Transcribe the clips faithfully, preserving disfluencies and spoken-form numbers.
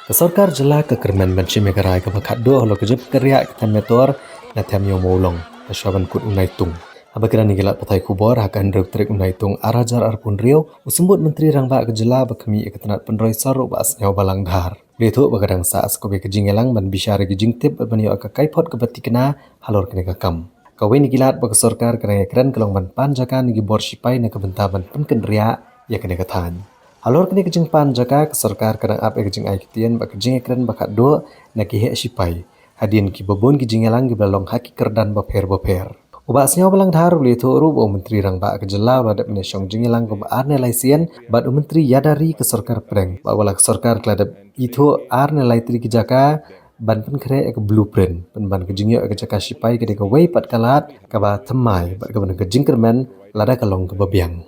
Ka sorkar jylla ka kyrmen ban shim ïa ka rai kaba khatduh halor ka jingpynkynriah ka them Metor na them Ïew Mawlong, ha shwa ban kut u Naitung. Haba kren ha ki lad pathai khubor ha ka hynriew tarik u Naitung ar hajar arphew hynriew, u Symbud Myntri Rangbah ka jylla ba khmih ïa ka tnat pynroi sor u Bah Sniawbhalang Dhar, u la ïathuh ba ka dang sah sa kawei ka jingïalang ban bishar ïa ka jingtip bad ban ïoh ïa ka kaiphod kaba tikna halor kane ka kam. Kawei na ki lad ba ka sorkar ka dang ïakren ka long ban pan jaka na ki bor shipai na ka bynta ban pynkynriah ïa kane ka thaiñ. Halor kane ka jingpan jaka, ka sorkar ka dang ap ïa ka jingai ktien bad ka jingïakren ba khatduh na ki heh shipai, hadien kiba bun ki jingïalang kiba la long ha ki kyrdan bapher bapher. U Bah Sniawbhalang Dhar u la ïathuh ruh ba u Myntri Rangbah ka jylla u la dep ban ïashong jingïalang kumba ar ne lai sien bad u Myntri Ïada Ri ka sorkar pdeng, bad wat la ka sorkar ka la dep ithuh ar ne lai tylli ki jaka ban pynkhreh ïa ka blueprint, pynban ka jingïoh ïa ka jaka shipai ka dei kawei pat ka lad kaba thymmai bad kaba don ka jingkyrmen lada ka long kaba biang.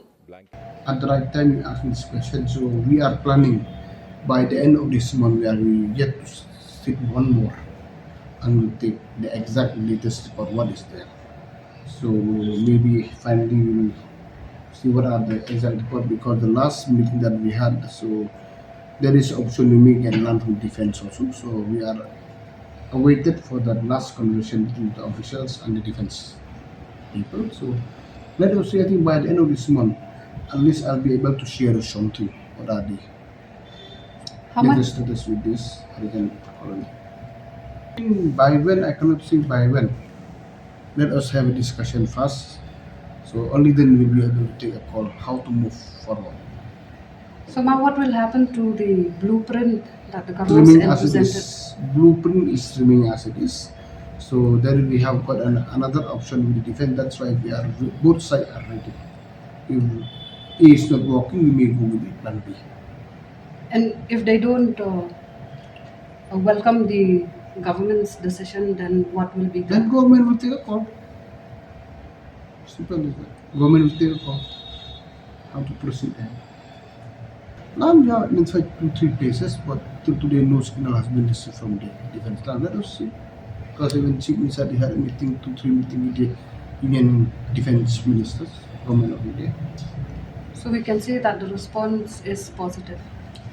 At the right time, you ask me this question. So we are planning by the end of this month, we are yet to sit one more and we'll take the exact latest report what is there. So maybe finally we'll see what are the exact report, because the last meeting that we had, so there is option we may get land from defense also. So we are awaited for that last conversation between the officials and the defense people. So let us see, I think by the end of this month, at least I'll be able to share something what are the How much? latest status with this Arakan colony. By when, I cannot say by when. Let us have a discussion first. So only then we'll be able to take a call how to move forward. So, ma'am, what will happen to the blueprint that the government Remain has as it presented? Is. Blueprint is remaining as it is. So there we have got an, another option with the defense. That's why we are, both sides are ready. If A is not working, we may go with the plan B. And if they don't uh, uh, welcome the government's decision, then what will be the Then government will take a call. Simple as that. Government will take a call how to proceed ahead. Now we have identified two, three places, but till today no signal has been received from the defense. Now let us see. Because even Chief Minister, they had a meeting, two, three meeting with the Union Defense Ministers, Government of India. So we can say that the response is positive.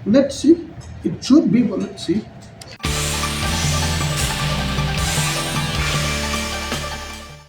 Let's see. It should be, but let's see.